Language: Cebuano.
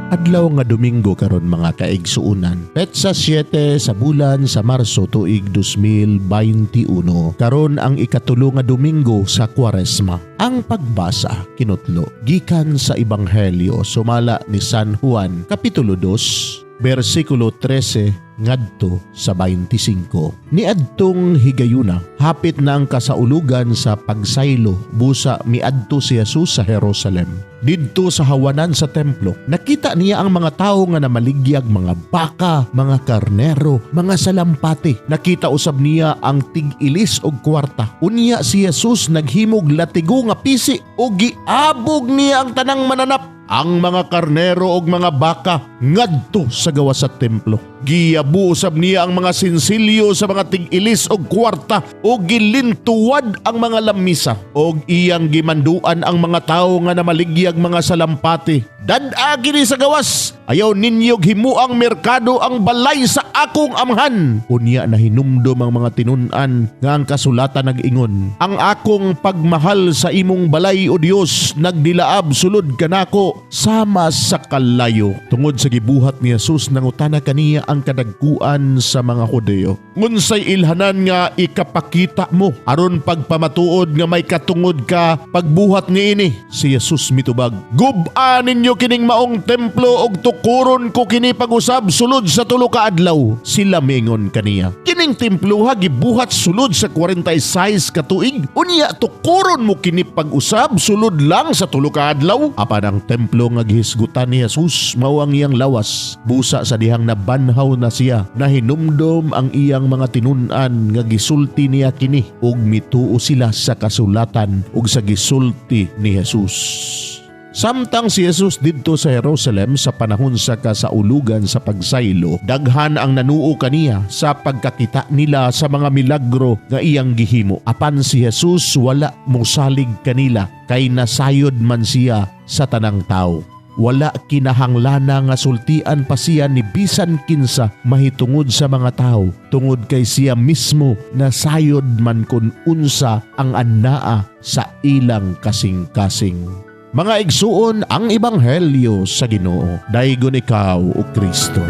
Adlaw nga Domingo karon, mga kaigsuonan. Petsa 7 sa bulan sa Marso, tuig 2021. Karon ang 3 nga Domingo sa Kwaresma. Ang pagbasa kinutlo gikan sa Ebanghelyo sumala ni San Juan, kapitulo 2, bersikulo 13 ngadto sa 25. Niadtong higayuna, hapit na ang kasaulugan sa pagsaylo, busa miadto si Jesus sa Jerusalem. Didto sa hawanan sa templo, nakita niya ang mga tawo nga namaligyag mga baka, mga karnero, mga salampati. Nakita usab niya ang tig-ilis og kwarta. Unya si Jesus naghimog latigo nga pisi ug giabog niya ang tanang mananap, ang mga karnero og mga baka, ngadto sa gawas sa templo. Giyabu usab niya ang mga sinsilyo sa mga tig-ilis og kwarta ug gilintuwad ang mga lamisa, og iyang gimanduan ang mga tawo nga namaligyag mga salampati, "Dad-a kini sa gawas! Ayaw ninyo himuang merkado ang balay sa akong Amahan." Unya nahinumdom ang mga tinun-an nga ang kasulatan nag-ingon, "Ang akong pagmahal sa imong balay, O Dios, nagdilaab sulod kanako sama sa kalayo." Tungod sa gibuhat ni Jesus, nangutana kaniya ang kadagkuan sa mga Hudeo, "Unsay ilhanan nga ikapakita mo aron pagpamatuod nga may katungod ka pagbuhat niini?" Si Jesus mitubag, "Gub-a ninyo kining maong templo og tukuron ko kini pag-usab sulod sa 3 ka adlaw." Sila mingon kaniya, "Kining templo ha gibuhat sulod sa 46 ka tuig. Unya tukuron mo kini pag-usab sulod lang sa 3 ka adlaw?" Apan ang templo nga gihisgutan ni Jesus mao ang iyang lawas. Busa sa dihang nabanhaw na siya, nahinumdom ang iyang mga tinun-an nga gisulti niya kini, ug mituo sila sa kasulatan ug sa gisulti ni Jesus. Samtang si Jesus didto sa Jerusalem sa panahon sa kasaulugan sa pagsaylo, daghan ang nanuo kaniya sa pagkakita nila sa mga milagro nga iyang gihimo. Apan si Jesus wala mosalig kanila kay nasayod man siya sa tanang tao. Wala kinahanglana nga sultian pa siya ni bisan kinsa mahitungod sa mga tao, tungod kay siya mismo nasayod man kun unsa ang anaa sa ilang kasing-kasing. Mga igsuon, ang ebanghelyo sa Ginoo. Daygon ikaw, o Kristo.